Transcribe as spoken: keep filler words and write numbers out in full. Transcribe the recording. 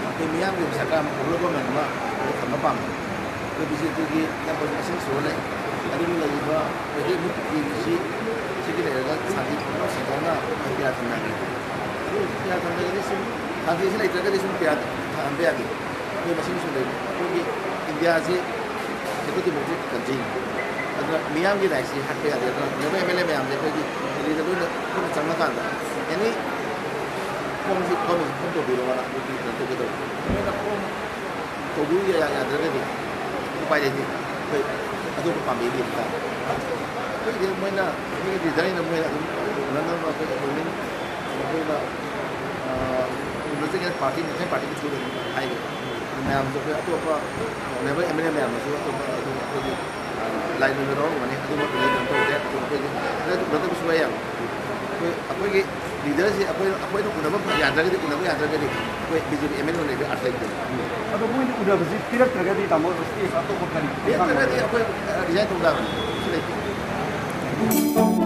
ꯑꯩꯈꯣꯏ ꯃꯤꯌꯥꯝꯒꯤ ꯁꯔꯀꯥꯔ ꯑꯃ, ꯂꯣꯀꯦꯜ ꯒꯣꯔꯃꯦꯟ ꯑꯃ ꯊꯝꯕ ꯄꯥꯝꯃꯤ꯫ ꯑꯩꯈꯣꯏ ꯕꯤ ꯖꯦ ꯄꯤꯒꯤ ꯏꯌꯥꯝꯕꯁꯤꯡ ꯑꯁꯤꯅ ꯁꯨꯔ ꯂꯩ꯫ ꯑꯗꯨꯅ ꯂꯩꯔꯤꯕ ꯑꯩꯈꯣꯏꯒꯤ ꯃꯨꯠꯀꯤ ꯁꯤ, ꯁꯤꯒꯤ ꯂꯩꯔꯒ ꯁꯥꯟꯇꯤ ꯐꯖꯅ ꯁꯟꯗꯣꯛꯅ ꯑꯩꯈꯣꯏ ꯄꯤꯌꯥ ꯊꯝꯅꯒꯦ꯫ ꯑꯗꯨ ꯄꯤꯌꯥ ꯊꯝꯗ꯭ꯔꯒꯗꯤ ꯁꯨꯝ ꯁꯥꯟꯇꯤꯁꯤ ꯂꯩꯇ꯭ꯔꯒꯗꯤ ꯁꯨꯝ ꯄꯤꯌꯥ ꯊꯝꯕ ꯌꯥꯗꯦ꯫ ꯑꯩꯈꯣꯏ ꯃꯁꯤꯡ ꯁꯨꯝ ꯂꯩꯕ꯫ ꯑꯩꯈꯣꯏꯒꯤ ꯏꯟꯗꯤꯌꯥꯁꯤ ꯁꯦꯀꯨꯂꯔ ꯗꯦꯃꯣꯀ꯭ꯔꯦꯇꯤꯛ ꯀꯟꯇ꯭ꯔꯤꯅꯤ꯫ ꯑꯗꯨꯅ ꯃꯤꯌꯥꯝꯒꯤ ꯔꯥꯏꯠꯁꯤ ꯍꯥꯠꯄ ꯌꯥꯗꯦ꯫ ꯑꯗꯨꯅ ꯑꯦꯝ ꯑꯦꯜ ꯑꯦ ꯃꯌꯥꯝꯁꯦ ꯑꯩꯈꯣꯏꯒꯤ ꯗꯦꯜꯂꯤꯗ ꯂꯣꯏꯅ ꯄꯨꯟꯅ ꯆꯪꯉꯀꯥꯟꯗ ꯑꯦꯅꯤ ꯐꯣꯝꯁꯤ, ꯐꯣꯝꯁꯤ ꯐꯣꯝ ꯇꯧꯕꯤꯔꯣꯅ ꯑꯗꯨꯒꯤ ꯀꯩꯅꯣ ꯇꯧꯒꯦ ꯇꯧꯕ꯫ ꯃꯣꯏꯅ ꯐꯣꯝ ꯇꯧꯕꯤꯌꯨ ꯌꯥ-, ꯌꯥꯗ꯭ꯔꯒꯗꯤ ꯎꯄꯥꯏ ꯂꯩꯇꯦ꯫ ꯑꯩꯈꯣꯏ ꯑꯇꯣꯞꯄ ꯄꯥꯝꯕꯩꯗꯤ ꯌꯦꯡ ꯇꯥꯔꯦ꯫ ꯑꯩꯈꯣꯏꯒꯤꯗꯤ ꯃꯣꯏꯅ, ꯑꯩꯈꯣꯏꯒꯤ ꯂꯤꯗꯔ ꯑꯩꯅ ꯃꯣꯏꯅ ꯑꯗꯨꯝ ꯎꯅꯅꯕ ꯑꯩꯈꯣꯏ ꯑꯦꯄꯣꯏꯟꯃꯦꯟ ꯑꯩꯈꯣꯏꯅ, ꯑ, ꯎꯅꯖꯒꯦ ꯄꯥꯔꯇꯤ, ꯃꯊꯪ ꯄꯥꯔꯇꯤꯒꯤ ꯊ꯭ꯔꯨꯗ ꯑꯗꯨꯝ ꯍꯥꯏꯒꯦ꯫ ꯑꯗꯨ ꯃꯌꯥꯝꯁꯨ ꯑꯩꯈꯣꯏ ꯑꯇꯣꯞꯄ ꯃꯦꯝꯕꯔ ꯑꯦꯝ ꯑꯦꯜ ꯑꯦ ꯃꯌꯥꯝꯅꯁꯨ ꯑꯇꯣꯞꯄ ꯑꯗꯨꯝ ꯑꯩꯈꯣꯏꯒꯤ, ꯑ, ꯂꯥꯏꯟ ꯑꯣꯏꯅ ꯂꯧꯔꯝꯒꯅꯤ꯫ ꯑꯗꯨꯃꯛꯇꯨꯗꯤ ꯀꯩꯅꯣ ꯇꯧꯗꯦ꯫ ꯑꯗꯨ ꯑꯩꯈꯣꯏꯒꯤ ꯎꯅꯗꯕ ꯁꯨꯡꯌꯥ ꯌꯥꯔꯣꯏ꯫ ꯑꯩꯈꯣꯏ, ꯑꯩꯈꯣꯏꯒꯤ ꯂꯤꯗꯔꯁꯤ ꯑꯩꯈꯣꯏ, ꯑꯩꯈꯣꯏꯅ ꯎꯅꯕ ꯌꯥꯗ꯭ꯔꯒꯗꯤ, ꯎꯅꯕ ꯌꯥꯗ꯭ꯔꯒꯗꯤ ꯑꯩꯈꯣꯏ B J P M L A ꯂꯩꯕ ꯑꯥꯔꯊ ꯂꯩꯇꯦ꯫ ꯑꯗꯣ ꯃꯣꯏꯅ ꯎꯅꯕꯁꯤ ꯄꯤꯔꯛꯇ꯭ꯔꯒꯗꯤ, ꯇꯥꯃꯣ, ꯁ꯭ꯇꯦꯖ ꯑꯇꯣꯞꯄ ꯀꯔꯤ ꯄꯤꯔꯛꯇ꯭ꯔꯒꯗꯤ ꯑꯩꯈꯣꯏ, ꯑ, ꯔꯤꯖꯥꯏꯟ ꯇꯧ ꯇꯥꯕꯅꯤ꯫ ꯀꯩꯁꯨ ꯂꯩꯇꯦ꯫